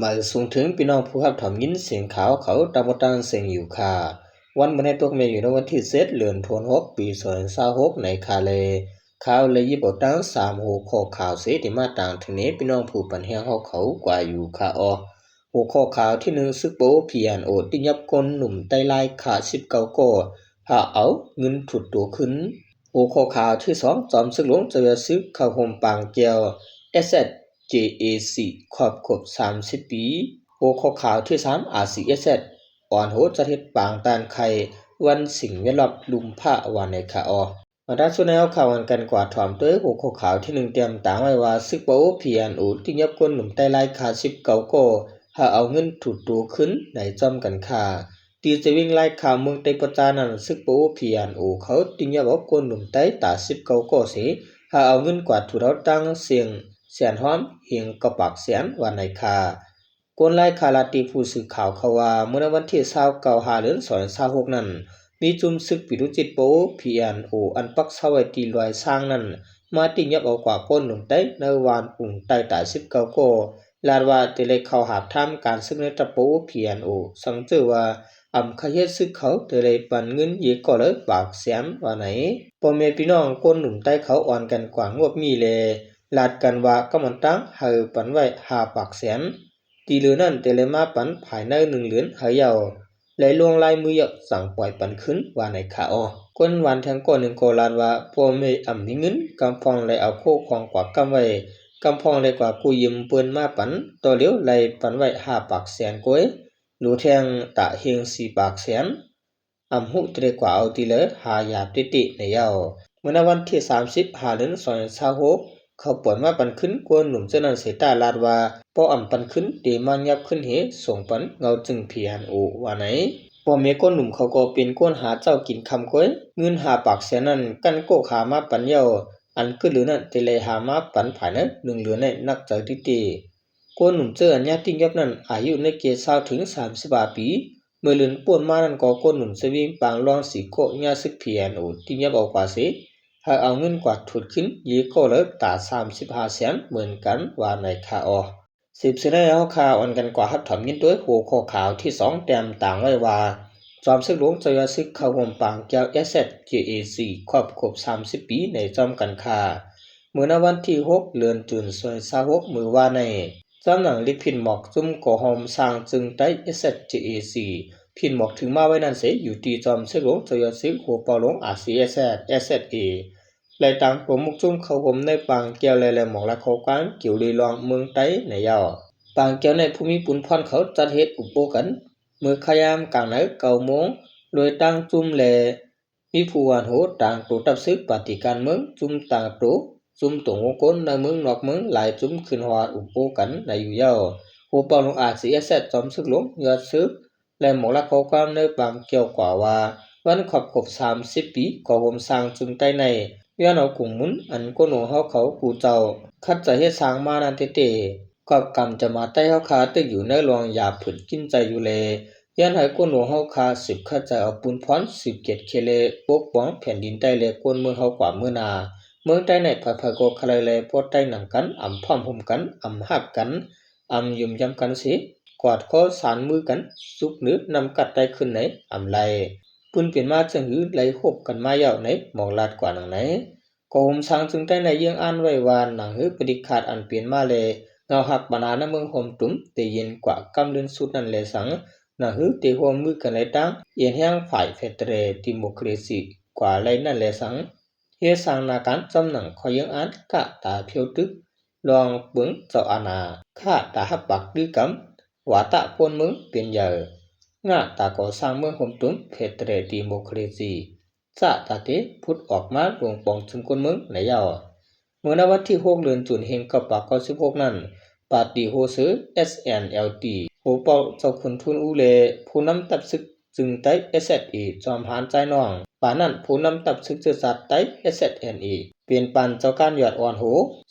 ມາສົ່ງເຖິງພີ່ນ້ອງຜູ້ຮັບຖອມຍິນສຽງຂ່າວເຂົາຕາມບໍ່ຕ່າງເສັງຢູ່ຄ່າ. ວັນມື້ນີ້ຕົກແມ່ນຢູ່ໃນວັນທີເຈັດ ເດືອນທັນວາ ປີສອງພັນຊາວຫົກ ໃນຄ່າແລ. ຂ່າວແລະ ຍິບເອົາຕັ້ງສາມຫົວຂໍ້ຂ່າວເສ ທີ່ມາຕາງເຖິງນີ້ ພີ່ນ້ອງຜູ້ປັນແຮງເຮົາເຂົາກວ່າຢູ່ຄ່າອອ. ຫົວຂໍ້ຂ່າວທີໜຶ່ງ ຊຶກປະໂອ ພີເອັນໂອ ຕິດຍັບຄົນໜຸ່ມໄຕ້ລາຍຄ້າສິບເກົ້າກໍ ຫາເອົາເງິນທຸດໂຕຂຶ້ນ. ຫົວຂໍ້ຂ່າວທີສອງ ຈອມຊຶກຫຼວງເຈົ້າຍອດຊຶກເຂົ້າຮ່ວມປາງແກ້ວ ເອສເອສເຈເອຊີ ຄອບຄົບສາມສິບປີ. ຫົວຂໍ້ຂ່າວທີສາມ ອາຊີເອສເອສ ອອນໂຮຈັດເຮັດປາງຕ້ານໄຂ້ ວັນສິ່ງແວດລ້ອມລຸ່ມພ້າ ວ່າໃນຂ່າວ. ບັນດາຊົນໃນເຮົາເຂົ້າກັນກວ່າຖອມໂດຍຫົວຂໍ້ຂ່າວທີໜຶ່ງ ຕຽມຕາງໄວ້ວ່າ ຊຶກປະໂອ ພີເອັນໂອ ຕິດຍັບຄົນໜຸ່ມໄຕ້ລາຍຄ້າສິບເກົ້າກໍ ຫາເອົາເງິນທຸດໂຕຂຶ້ນໃນຈອມການຄ້າ ທີ່ຊະວິງລາຍຄ້າເມືອງໄຕປະຈານັ້ນ ຊຶກປະໂອ ພີເອັນໂອ ເຂົາຕິດຍັບເອົາຄົນໜຸ່ມໄຕ້ຕາສິບເກົ້າກໍເສ ຫາເອົາເງິນກວາດທຸດເອົາຕັ້ງເສັງແສນຮອມເຮງເກົ້າປາກແສນ ວ່າໃນຄ່າ. ກ່ອນລາຍຂ່າວລາດຕີຜູ້ສື່ຂ່າວເຂົາວ່າ ເມື່ອໃນວັນທີຊາວເກົ້າ ຫ້າ ເດືອນ ສອງພັນຊາວຫົກນັ້ນ ມີຈຸ່ມຊຶກປີໂຕຈິດປະໂອ ພີເອັນໂອ ອັນປັກເຊົາໄວ້ທີ່ລອຍຊ້າງນັ້ນ ມາຕິດຍັບເອົາກວ່າຄົນໜຸ່ມໄຕ້ໃນວານປຸງໃຕ້ຕາສິບເກົ້າກໍ ລາດວ່າແຕ່ໄດ້ເຂົ້າຫາບທາມການຊຶກໃນທັບປະໂອ ພີເອັນໂອ ສັງເຈີວ່າອຳຄະເຮັດຊຶກເຂົາແຕ່ໄດ້ປັນເງິນເຢກໍເລີຍປາກແສນ ວ່າໃນ. ພໍ່ແມ່ພີ່ນ້ອງຄົນໜຸ່ມໄຕ້ເຂົາອ່ອນກັນກວ່າງວບມີແລ ລາດກັນວ່າກຳມັນຕັງໃຫ້ປັນໄວ້ຫ້າປາກແສນ ທີ່ເຫຼືອນັ້ນແຕ່ໄດ້ມາປັນພາຍໃນໜຶ່ງເດືອນໃຫ້ແລ້ວ ແລະ ລົງລາຍມືແລ້ວສັ່ງປ່ອຍປັນຄືນ ວ່າໃນຄ່າອອ. ຄົນຫວານແທງກໍໜຶ່ງກໍລາດວ່າ ພໍ່ແມ່ອຳມີເງິນ ກຳພອງໄດ້ເອົາໂຄຂອງກວາກຳໄວ້ ກຳພອງໄດ້ກວາກູ້ຢືມເພິ່ນມາປັນ ຕໍ່ຫຼຽວໄດ້ປັນໄວ້ຫ້າປາກແສນກວ່າ ໂລແທງຕະເຮງສີ່ປາກແສນ ອຳຮູ້ແຕ່ໄດ້ກວາເອົາຕິເລີ ຫາຢາບຕິຕິໃນເຍົາ. ເມື່ອໃນວັນທີສາມສິບ ຫ້າ ເດືອນ ສອງພັນຊາວຫົກ ເຂົາປ່ອຍມາປັນຄືນຄົນໜຸ່ມເຈົ້ານັ້ນເສ ຕາລາດວ່າບໍ່ອຳປັນຄືນ ເຕມາຫຍັບຄືນເຮ ສົ່ງປັນເງົາຈຶ່ງ ພີເອັນໂອ ວ່າໃນ. ພໍ່ແມ່ຄົນໜຸ່ມເຂົາກໍເປັນຄົນຫາເຈົ້າກິນຄ່ຳກ້ອຍ ເງິນຫ້າປາກແສນນັ້ນ ກັນໂກກຫາມາປັນແລ້ວ ອັນຄືເຫຼືອນັ້ນແຕ່ໄດ້ຫາມາປັນພາຍໃນໜຶ່ງເດືອນໃນ ໜັກໃຈຕິຕິ. ຄົນໜຸ່ມເຈົ້າອັນຍາຕິດຍັບນັ້ນ ອາຍຸໃນເກດຊາວເຖິງສາມສິບຫ້າປີ. ເມື່ອເດືອນປົນມານັ້ນກໍຄົນໜຸ່ມຊະວິງປາງລອງສີໂກຍາຊຶກ ພີເອັນໂອ ຕິດຍັບເອົາກວ່າເສ ໃຫ້ເອົາເງິນກວາດທຸດຄືນເຢກໍເລີຍຕາສາມສິບຫ້າແສນເໝືອນກັນ ວ່າໃນຄ່າອອ. ສືບເສຍໃນເຮົາຄ່າອ່ອນກັນກວ່າຮັບຖອມຍິນໂດຍຫົວຂໍ້ຂ່າວທີສອງ ແຕ້ມຕາງໄວ້ວ່າ ຈອມຊຶກຫຼວງເຈົ້າຍອດຊຶກເຂົ້າຮ່ວມປາງແກ້ວ ເອສເອສເຈເອຊີ ຄອບຄົບສາມສິບປີໃນຈອມການຄ້າ. ເມື່ອໃນວັນທີຫົກ ເດືອນຈຸນ ສອງພັນຊາວຫົກ ມື້ວານນີ້ ຈອມໜັງລິກພິນໝອກຈຸ້ມກໍໂຮມສ້າງຈຶ່ງໄຕ້ ເອສເອສເຈເອຊີ ພິນໝອກຖືມາໄວ້ນັ້ນເສ ຢູ່ທີ່ຈອມຊຶກຫຼວງເຈົ້າຍອດຊຶກ ຫົວເປົ່າຫຼວງ ອາຊີເອສເອສ ເອສເອສເອ ແລະ ຕາງໂຕມຸກຈຸ້ມເຂົ້າຮ່ວມໃນປາງແກ້ວ ແລະ ແລະ ໝອກລາຍຂໍ້ຄວາມກ່ຽວເລື່ອງເມືອງໃຕ້ໃນເຍົາ. ປາງແກ້ວໃນຜູ້ມີປຸນພອນເຂົາຈັດເຮັດອຸບໂອກັນ ເມື່ອຂະຍາມກາງໃນເກົ້າໂມງ ໂດຍຕັ້ງຈຸ້ມ ແລະ ມີຜູ້ຫວານໂຫຕາງໂຕຕັບຊຶກປາຕີການເມືອງ ຈຸ້ມຕາງໂຕ ຈຸ້ມຕົງວົງກົນໃນເມືອງນອກເມືອງ ຫຼາຍຈຸ້ມຂຶ້ນຮອດອຸບໂອກັນໃນຢູ່ເຍົາ. ຫົວເປົ່າຫຼວງ ອາຊີເອສເອສ ຈອມຊຶກຫຼວງຍອດຊຶກ ແລະ ໝອກລາຍຂໍ້ຄວາມໃນປາງແກ້ວກ່າວວ່າ ວັນຄອບຄົບສາມສິບປີກໍໂຮມສ້າງຈຶ່ງໄຕ້ໃນ ຍ້ອນເອົາກົງມູນອັນຄົນຂອງເຮົາເຂົາຜູ້ເຈົ້າຂັດໃຈເຮັດສ້າງມານັ້ນເຕໆ ກອບກຳຈະມາໄຕ້ເຮົາຄາຕຶກຢູ່ໃນລວງຢາຜືນກິນໃຈຢູ່ແລ ຢ້ານໃຫ້ຄົນຂອງເຮົາຄາສືບຂັດໃຈເອົາປຸນພອນ ສືບກຽດເຄເລ ປົກປ້ອງແຜ່ນດິນໃຕ້ ແລະ ຄົນເມືອງເຮົາກວ່າເມືອໜ້າ. ເມືອງໃຕ້ໃນໃຜໆກໍຄະໄລແລ ພໍໃຕ້ໜັງກັນ ອຳພ້ອມໂຮມກັນ ອຳຮັກກັນ ອຳຢ້ຽມຢາມກັນເສ ກອດຄໍສານມືກັນ ສຸກເໜືອນ້ຳກັດໃຕ້ຂຶ້ນໃນອຳໄລ ປືນເປັນມາຈັ່ງຫື ໄລ່ຮົບກັນມາຍາວໃນໝອກລາດກວ່າໜັງໃນ. ກໍໂຮມສ້າງຈຶ່ງໄດ້ໃນເຍື່ອງອ່ານໄວ້ວ່າ ໜັງຫືປະດິກຂາດອັນເປັນມາແລ ເງົາຮັກບັນດານະເມືອງໂຮມຕຸມ ໄດ້ເຢັນກວ່າກຳເລື່ອນສຸດນັ້ນແລສັງ ໜັງຫືໄດ້ຮ່ວມມືກັນໄລ່ຕັ້ງ ເອັນແຮງຝ່າຍເຟເດເຣລດີໂມຄຣາຊີກວ່າໄລ່ນັ້ນແລສັງ ເຮັດສ້າງໜ້າການຈຳໜັງຂໍ້ເຍື່ອງອ່ານ ກະຕາຜຽວຕຶກ ລອງເບິ່ງເຈົ້າອານາ ຂ້າຕາຮັບປາກດື້ກຳ ຫວາຕະຄົນເມືອງເປັນໃຫຍ່ ງະຕາກໍ່ສ້າງເມືອງໂຮມຕຸມ ເຟເດເຣລດີໂມຄຣາຊີ ຊະຕາເຕ ພຸດອອກມາລວງປ່ອງຊຸມຄົນເມືອງໃນເຍົາ. ເມື່ອໃນວັນທີຫົກ ເດືອນຈຸນ ເຮງເກົ້າປາກເກົ້າສິບຫົກນັ້ນ ປາຕີໂຮເຊີ ເອສແອນແອລທີ ໂຮເປົ່າເຈົ້າຂຸນທຸນອູ ແລະ ຜູ້ນຳທັບຊຶກ ຈຶ່ງໄຕ້ ເອສເອສເອ ຈອມທະຫານຈ່າຍນ້ອງ ປານນັ້ນ ຜູ້ນຳທັບຊຶກເຊື້ອຊາດໄຕ້ ເອສເອສເອັນເອ ເປັນປານເຈົ້າການຍອດອ່ອນໂຫ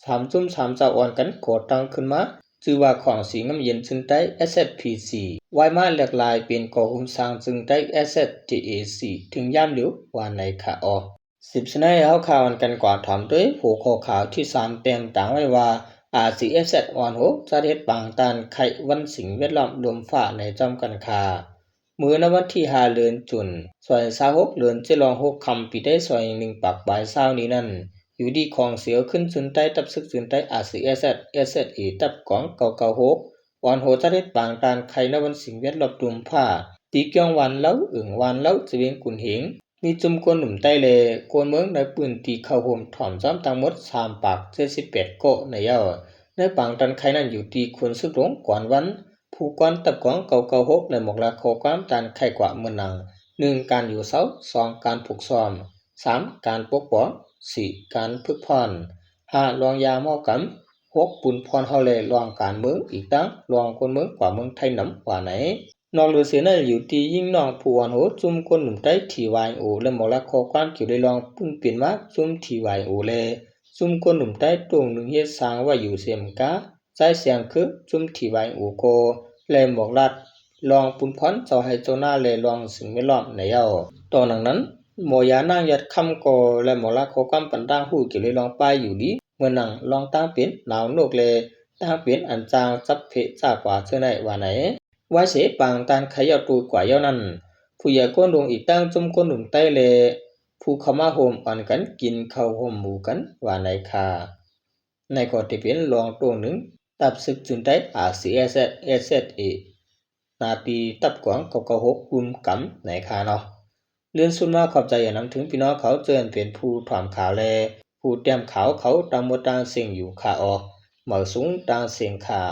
ສາມຈຸ້ມສາມເຈົ້າອ່ອນກັນກໍ່ຕັ້ງຂຶ້ນມາ ຊື່ວ່າຂອງສີງາມເຢັນຈຶ່ງໄຕ້ ເອສເອສພີຊີ ວາຍມາແຫຼກຫຼາຍເປັນກໍໂຮມສ້າງຈຶ່ງໄຕ້ ເອສເອສເຈເອຊີ ເຖິງຍາມຫຼຽວ ວ່າໃນຂະອອ. ສິບສະໄນເຮົາຂ່າວອັນກັນກວ່າຖອມໂດຍຫົວຂໍ້ຂ່າວທີສາມ ແຕ້ມຕາງໄວ້ວ່າ ອາຊີເອັຟເອັສ ອອນໂຮ ຈັດເຮັດປາງຕ້ານໄຂ້ວັນສິ່ງແວດລ້ອມລົມຟ້າໃນຈອມກັນຄ່າ. ມື້ໃນວັນທີຫ້າ ເດືອນຈຸນ ສອງພັນຊາວຫົກ ເດືອນເຈັດລອງຫົກຄ່ຳ ປີໄທສອງພັນໜຶ່ງປາຍຊາວນີ້ນັ້ນ ຢູ່ທີ່ຂອງເສວຂຶ້ນຈຸນໃຕ້ ຕັບສຶກຈຸນໃຕ້ ອາຊີເອັຟເອັສ ເອັສເອັຟເອ ຕັບກອງເກົ້າເກົ້າຫົກ ອອນໂຮ ຈັດເຮັດປາງຕ້ານໄຂ້ໃນວັນສິ່ງແວດລ້ອມລົມຟ້າ ທີ່ແຂວງວານເລົ້າ ເອີ່ງວານເລົ້າ ຈະເວັງກຸນເຮງ ມີຈຸ່ມຄົນໜຸ່ມໃຕ້ ແລະ ຄົນເມືອງໃນພື້ນທີ່ເຂົ້າຮ່ວມຖອມຊ້ອມທັງໝົດ ສາມປາກເຈັດສິບແປດເກາະໃນເຍົາ. ໃນປາງຕ້ານໄຂ້ນັ້ນ ຢູ່ທີ່ຄົນຊຶກຫຼົງ ກວນວັນ ຜູ້ກວນຕັບກອງເກົ້າເກົ້າຫົກ ໄດ້ບອກລາຂໍ້ຄວາມຕ້ານໄຂ້ກວ່າເໝືອນໜັງ ໜຶ່ງ ການຢູ່ເຊົາ, ສອງ ການຝຶກຊ້ອມ, ສາມ ການປົກປ້ອງ, ສີ່ ການຝຶກຜ່ອນ, ຫ້າ ລອງຢາເມົາກຳ, ຫົກ ປຸນພອນເຮົາ ແລະ ລອງການເມືອງ ອີກທັງລອງຄົນເມືອງກວ່າເມືອງໄທນຳ ວ່າໃນ. ນອກເໜືອເສຍນັ້ນ ຢູ່ທີ່ຍິງນ້ອງຜູ້ອ່ອນໂຫ ຊຸມຄົນໜຸ່ມໃຕ້ ທີວາຍໂອ ໄດ້ບອກລາຂໍ້ຄວາມກ່ຽວໃນລອງປຶ້ມປິ່ນມາ ຊຸມ ທີວາຍໂອ ແລະ ຊຸມຄົນໜຸ່ມໃຕ້ ໂຕ້ງໜຶ່ງເຮັດສ້າງໄວ້ຢູ່ເຊມກາ ໃຊ້ສຽງຄື ຊຸມ ທີວາຍໂອ ກໍໄດ້ບອກລາດລອງປຸນພອນເຈົ້າໄຮ່ເຈົ້ານາ ແລະ ລອງສິ່ງແວດລ້ອມໃນເຍົາ. ຕໍ່ໜັງນັ້ນ ໝໍຢານາງຍອດຄຳ ກໍໄດ້ບອກລາຂໍ້ຄວາມປັນຕ່າງຮູ້ກ່ຽວໃນລອງປາຍຢູ່ດີ ເໝືອນໜັງລອງຕ່າງເປັນໜາວນົກ ແລະ ຕ່າງເປັນອັນຈາງຈັບເພຈາກວ່າເທື່ອໃນ ວ່າໃນ. ໄວ້ເສຍປາງຕ້ານໄຂ້ເຍົາໂຕກວ່າເຍົານັ້ນ ຜູ້ໃຫຍ່ຄົນລຸງ ອີກທັງຊຸມຄົນໜຸ່ມໃຕ້ ແລະ ຜູ້ເຂົ້າມາຮ່ວມອັນກັນກິນເຂົ້າຮ່ວມໝູ່ກັນ ວ່າໃນຄ່າ. ໃນກໍທີ່ເປັນລອງໂຕ້ງໜຶ່ງ ຕັບຊຶກຈຸນໃຕ້ ອາຊີເອັຟເອັສ ເອັສເອັຟເອ ໜ້າທີ່ຕັບກອງເກົ້າເກົ້າຫົກ ກຸ່ມກຳໃນຄ່າເນາະ. ເລື່ອນສຸດມາຂອບໃຈຢ່າງນຳເຖິງພີ່ນ້ອງເຂົາ ເຈີ່ນເປັນຜູ້ຖອມຂ່າວ ແລະ ຜູ້ຕຽມຂ່າວເຂົາຕ່າງໝົດຕ່າງເສັງຢູ່ຄ່າເນາະ. ເໝີສູງຕ່າງເສັງຄ່າ.